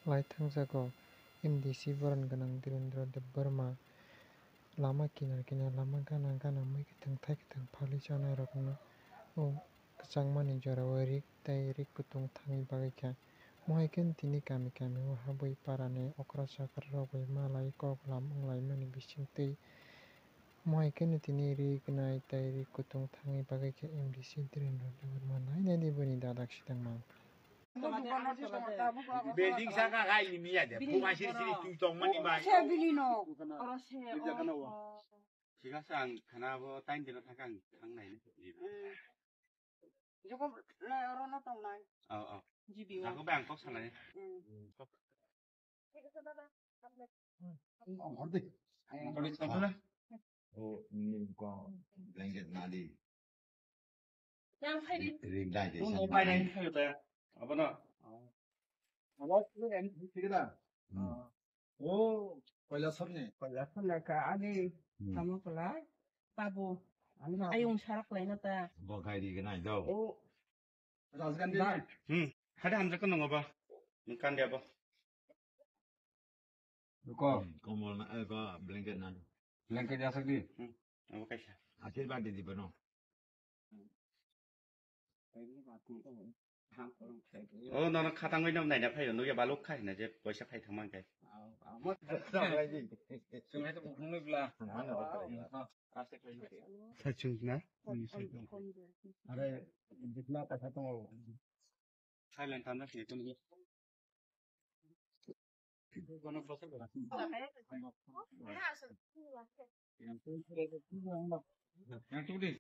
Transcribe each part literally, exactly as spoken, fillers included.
Lai thangjago M D C boron gwnang Dhirendra Debbarma. Lama kinar kinar lama gana gana mui kwthang thai kwthang phalwi chanairokno o kwchangmani jorao rik tei rik kutung thangwi bagwi kha. Mohai khe tini kami kami o habwi parani okra chakra rok bai malai kok lam wnglaimani bisingtwi mohai khe tini ri gwnai tei ri kutung thangwi bagwi khe M D C Dhirendra Debbarma nai nai di bini dadak sidang mang. Building saka khai ni miya de. Bini Buma siri siri tui tong mani bai. Se bini no. Oro se. Sika sa ang khana bo tain dino thaka ang thang nai ne. Joko le oro no tong nai. Oh, oh. G B o. Jago bang kok salai. Hmm. Horde. Oh, ini ko blanket nadi. Yang phaidi. Ring dai de. Tong bai nai phaidi ta. Abono. Abo sini M D C da. Hmm. Oh, koila sorni. Koila sorni ka ani Hmm. Tamo kola. Babu. Ani babu. Ayung sarak laina ta. Bo khai di gwnai do. Oh. Rajgandhi. Hmm. Hada hamjak ko nongo ba. Kan dia ba. Ko. Hmm, komol na, eh, ko blanket na. Blanket ya sakdi. Hmm. Abo kaisa. Akhir ba di di bano. O nono khatangwi no naina phaio, nukya baluk kha hina je poisa phai thangma khe. Sachung na? Are, jikna kasa tongo. Silent tanda sini tunu.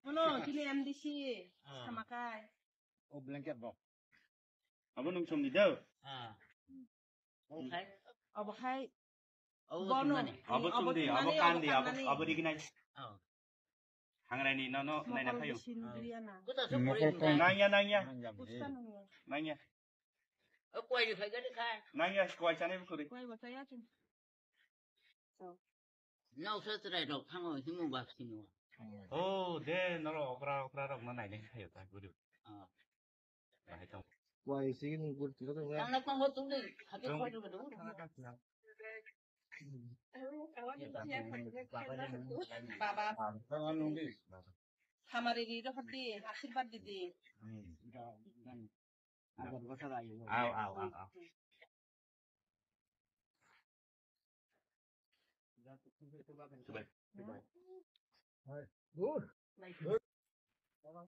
Bono, chini M D C, Ah. Samakai. O blanket bo. Abo nung chumni do? Ah. O khai. Abo khai. O Bono. Chumani. Abo Abo chumdi, abo chumani, kandi, abo abo, kandani. Abo dignai. Oh. Hangraini no, no, naina phayo. Sindriana. Kuta se Mokol pori kong. Nangya, nangya. Pusta nangya. Nangya. O koi ni khai gani khai. Nangya, koi chane bukuri. Koi bata ya chun. Nau se trai rok thango himu bak sinu. Oh, de, noro okra, okra rok no naina phayo ta guri. Ah. Bahai tong. Wai sini gurti ko tong. Ang nak manggo tungdi, habis Tong. Kau juga dulu. Baba. Hamari ri ro hati, asirbat didi. Au, au, au, au. Good.